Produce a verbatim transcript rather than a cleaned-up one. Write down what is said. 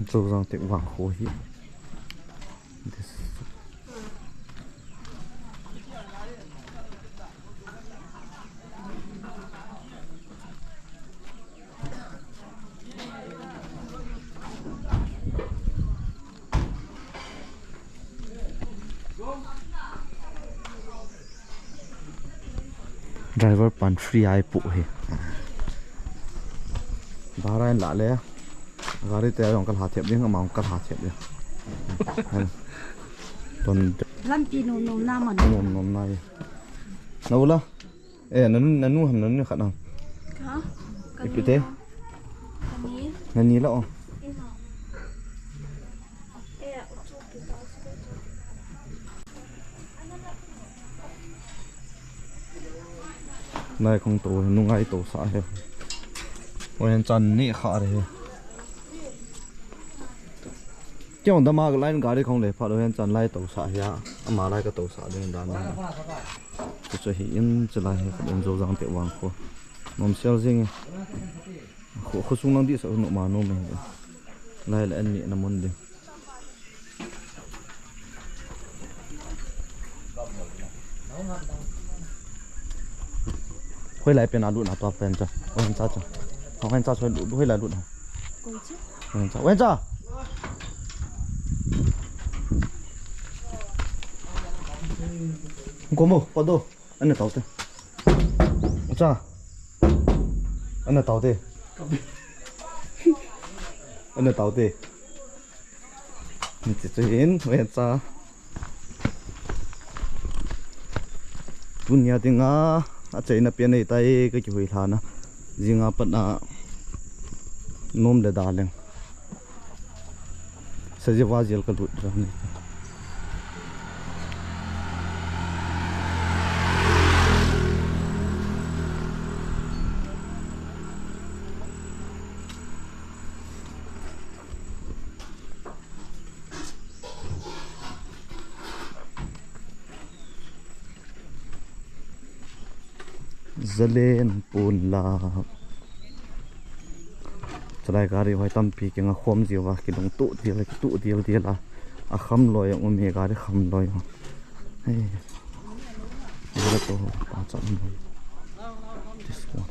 Chozang Tekvang kho hi. This. Driver pan free ai pu hi. Bara in la le. Gari te jong kal ha thep ding, ama jong kal ha thep ding. Ton. Lampi nom nom na man. Nom nom na. Nau la. Eh, nanu, nanu ham, nanu khat ham. Ka? Ipi te? Kani. Nani la o. Ina. Eh, uchu kita. Nai kong to, nungai to sa he. Oi, han chan ni kha re he. Kei ong dama ka line gari kong le pha lo, han chan lai to sa he a. Ama lai ka to sa ding dan. Chu chu hi in chu lai he ka den Chozang Tekvang kho. Nom sel jing e. Kho, kho sung lang di sa nu ma nom e. Lai le an ni na mon ding. Hoilai pen a lut na tua pen cha. Hoicha cha. Hoicha cha hoilai lut na. Hoicha. Hoicha. Komo, pado. Ana taute. Cha. Ana taute. Ana taute. Ni chi chu hin, hoicha. Tunia dinga, achaina pen nei tai ka kihui lhana. Jinga pat a nom le da leng. Sajiwa jel ka lut rang ni. Zalen pon la. Chalai gari hoi tampi kinga khom jiu va kilung tu dil, tu dil dil a. A kham loi ong umi gari kham loi ong. Hey. Zale to pa chan. This one.